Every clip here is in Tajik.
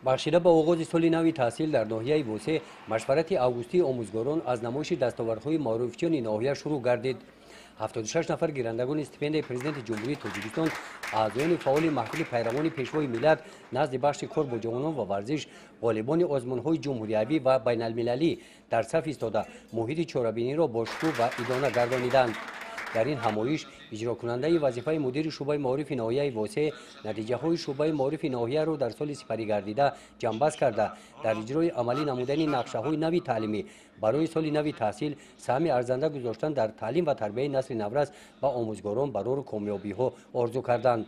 Бахшида ба оғози соли нави таҳсил дар ноҳияи Восе машварати августии омӯзгорон аз намоиши дастовардҳои маорифчиёни ноҳия шурӯъ гардид. 76 нафар гирандагони стипендияи Президенти Ҷумҳурии Тоҷикистон, аъзоёни фаъоли маҳфили пайравони Пешвои миллат назди бахши кор бо ҷавонон ва варзиш, ғолибони озмунҳои ҷумҳуриявӣ ва байналмилалӣ дар саф истода, муҳити чорабиниро бошукӯҳ ва идона гардониданд. Дар ин ҳамоиш иҷрокунандаи вазифаи мудири шӯъбаи маорифи ноҳияи Восе натиҷаҳои шӯъбаи маорифи ноҳияро дар соли сипаригардида ҷамъбаст карда, дар иҷрои амалӣ намудани нақшаҳои нави таълимӣ барои соли нави таҳсил саҳми арзанда гузоштан дар таълим ва тарбияи насли наврас ба омӯзгорон барору комёбиҳо орзу карданд.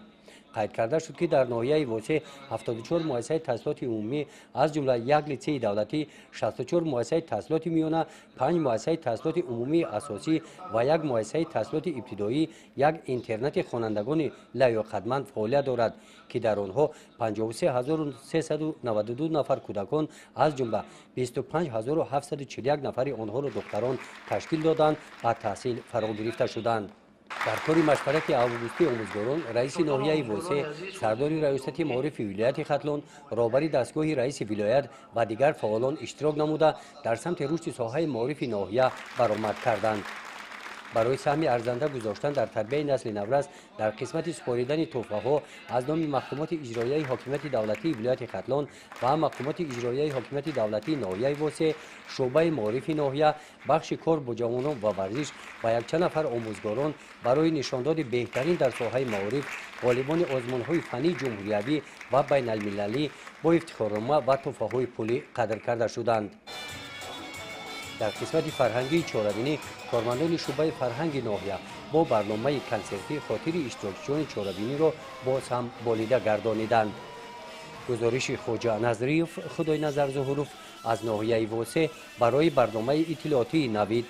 Қайд карда шуд, ки дар ноҳияи Восе 74 муассисаи таҳсилоти умумӣ, аз ҷумла як литсейи давлатӣ, 64 муассисаи таҳсилоти миёна, 5 муассисаи таҳсилоти умумии асосӣ ва як муассисаи таҳсилоти ибтидоӣ, як интернати хонандагони лаёқатманд фаъолият дорад, ки дар онҳо 53 392 нафар кӯдакон, аз ҷумла 25 741 нафари онҳоро духтарон ташкил доданд, ба таҳсил фаро гирифта шуданд. Дар кори машварати августии омӯзгорон раиси ноҳияи Восе, сардори раёсати маорифи вилояти Хатлон, роҳбари дастгоҳи раиси вилоят ва дигар фаъолон иштирок намуда, дар самти рушди соҳаи маорифи ноҳия баромад карданд. Барои саҳми арзанда гузоштан дар тарбияи насли наврас дар қисмати супоридани тӯҳфаҳо аз номи мақомоти иҷроияи ҳокимияти давлатии вилояти Хатлон ва мақомоти иҷроияи ҳокимияти давлатии ноҳияи Восе, шӯъбаи маорифи ноҳия, бахши кор бо ҷавонон ва варзиш ва якчанд нафар омӯзгорон барои нишондоди беҳтарин дар соҳаи маориф, ғолибони озмунҳои фаннии ҷумҳуриявӣ ва байналмилалӣ бо ифтихорнома ва тӯҳфаҳои пулӣ қадр карда шуданд. Дар қисмати фарҳангии чорабинӣ кормандони шӯъбаи фарҳанги ноҳия бо барномаи консертӣ хотири иштирокчиёни чорабиниро боз ҳам болида гардониданд. Гузориши Хоҷа Назриев, Худойназар Зуҳуров аз ноҳияи Восе барои барномаи иттилоотии «Навид».